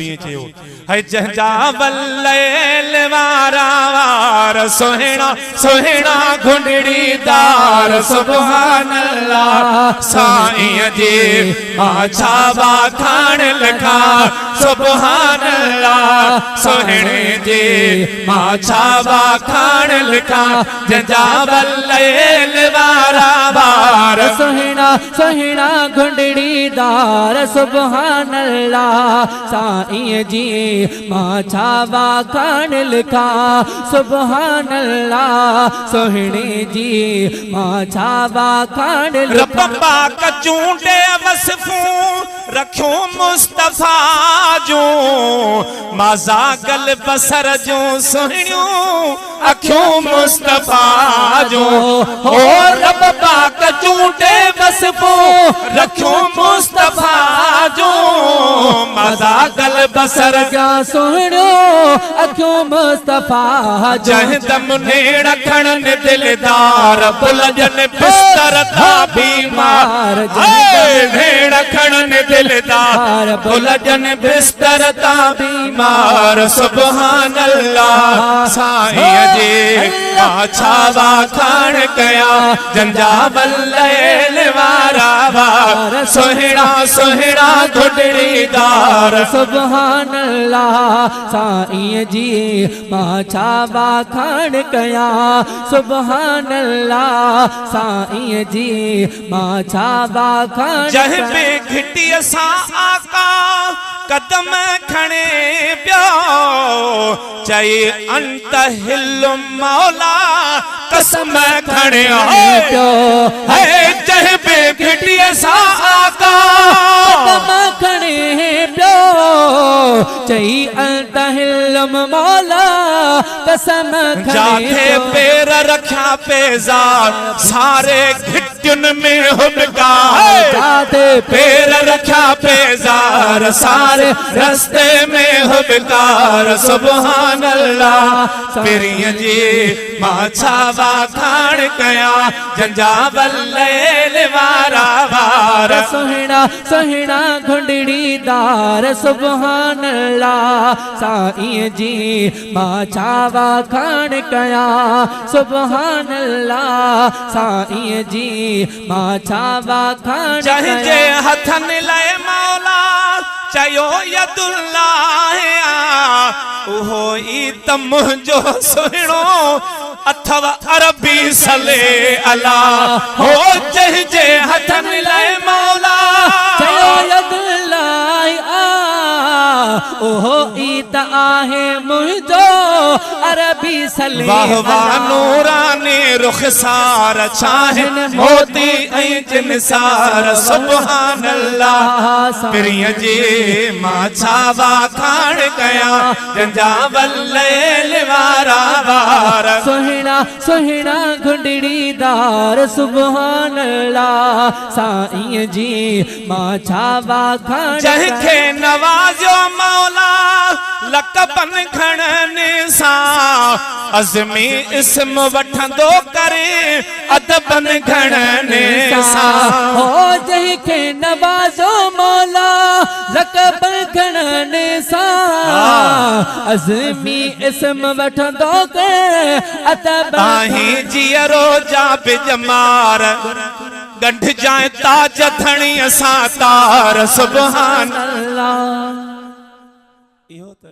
ائين چيو، هي جنهن جا وليل وارا وار سهڻا سهڻا گهنڊڙي دار سبحان الله سائين جي مان ڇا واکاڻ لکان سبحان الله سهڻي جي مان ڇا واکاڻ لکان جنهن جا وليل وارا وار سهڻا سهڻا گهنڊڙي دار سبحان الله سائين جي مان ڇا واکاڻ لکان سبحان الله سهڻي جي مان ڇا واکاڻ رب لکان. پاڪ چونڊي وصفون رکيون مصطفيٰ جون مازا گل بصر جون سهڻيون اکيون مصطفيٰ جون هو رب پاڪ چونڊي وصفون رکيون مصطفيٰ جون مزا گل بصر جا سهڻيون اکيون مصطفيٰ جون. جنهن دم نيڻ کڻن دلدار بلجن بستر تان بيمار نيڻ کڻن دلدار بلجن بستر تان بيمار سبحان الله سائين جي مان ڇا واکاڻ ڪيان جن جا وليل وارا وار سهڻا سهڻا گهٽڙي دار. سبحان الله سائين جي مان ڇا واکاڻ ڪيان سبحان الله سائين جي مان ڇا واکاڻ جنهن به گهٽيء سان آقا قدم کڻي پيو چئي انت حل مولا قسم کڻي پيو هي جنهن به گهٽيء سان آقا قدم کڻي پيو چئي انت حل مولا قسم کڻي پيو. جاٿي پير رکيا پيزار ساري گهٽين ۾ هٻڪار. جاٿي پير رکيا پيزار ساري رستي ۾ هٻڪار سبحان الله پرينء جي مان ڇا واکاڻ ڪيان جن جا وليل وارا وار. سهڻا سهڻا گهنڊڙي دار سبحان الله سائين جي مان ڇا واکاڻ ڪيان سبحان الله سائين جي مان ڇا واکاڻ جنهن جي ڪيان. هٿن لئه مولا چيو يد الله آ اهو ئي ته منهنجو سهڻو اٿو عربي صلي الله هو جنهن جي هٿن لئه مولا. چيو يد الله آ اهو ئي ته آهي منهنجو عربي صلي واه واه نوراني رخسار ڇاهن موتي ۽ جنسار سبحان الله پرينء جي مان ڇا واکاڻ ڪيان جنهن جا وليل وارا وار. سهڻا سهڻا گهنڊڙي دار سبحان الله سائين جي مان ڇا واکاڻ جنهن ڪيان. کي نوازيو مولا لقبن گهڻن سان، عزمي اسم وٺندو ڪري ادبن گهڻن سان. هو جنهن کي نوازيو مولا لقبن گهڻن سان، عزمي اسم وٺندو ڪري ادبن. آهين جيئرو جا به ڄمار. ڳنڍجانء تاج ڌڻيء سان تار سبحان الله. اهو ته.